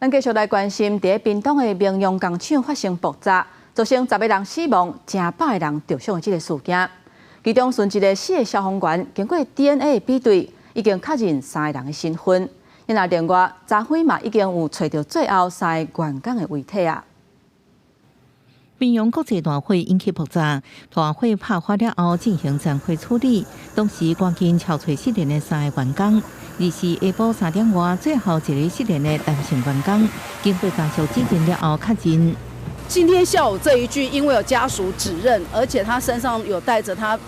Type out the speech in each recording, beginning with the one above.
咱繼續來關心，佇屏東的明陽工廠發生爆炸，造成10個人死亡、成百個人著傷的這个事件。其中，殉職的四个消防員經過 DNA 比對，已經確認三个人的身份。另外，昨昏嘛已經有揣著最後三个員工的遺體啊。屏陽國際大火引起爆炸，大火拍發了後進行殘火處理，當時趕緊搜揣失聯的三个員工。24下晡3點外，最後一个失聯的男性員工，經過家屬指認了後確認。今天下午這一具，因為有家屬指認，而且他身上有帶着他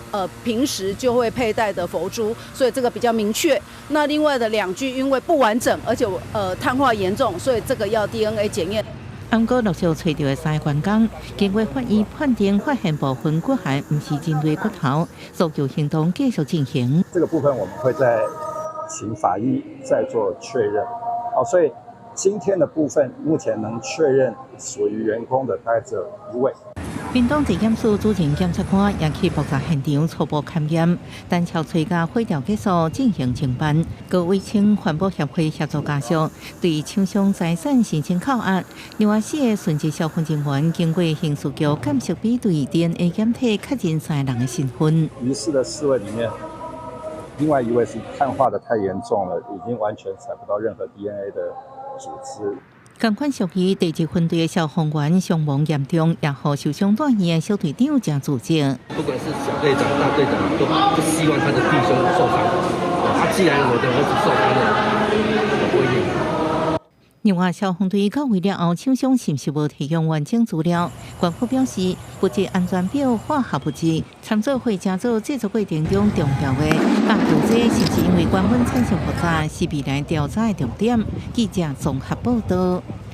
平時就會佩戴的佛珠，所以這個比較明確。那另外的兩具因為不完整，而且碳化嚴重，所以這個要 DNA 檢驗。毋過陸續揣著的三个員工，經過法醫判定，發現部分骨骸毋是人類骨頭，搜救行動繼續進行。這個部分我們會再請法醫再做確認。好，所以今天的部分目前能確認屬於員工的大概只有一位。屏東地檢署主任檢察官也去爆炸現場初步勘驗，等搜揣佮火調結束進行偵辦。閣委請環保協會協助家屬對廠商財產申請扣押。另外四個殉職消防人員經過刑事局鑑識比對 DNA 檢體，確認三个人的身份。疑似的四位裡面，另外一位是碳化得太嚴重了，已經完全採不到任何 DNA 的組織。仝款屬於第一分隊的消防員傷亡嚴重，也予受傷住院的小隊長誠自責。不管是小隊長、大隊長，都不希望他的弟兄受傷。啊，既然我的兒子受傷了，我不會願意。另外，消防隊到位了後，廠商是毋是無提供完整資料？官府表示，物質安全表化學物質參做火車做製作過程中重要的，但究這是毋是因為高溫產生爆炸，是未來調查的重點。記者綜合報道。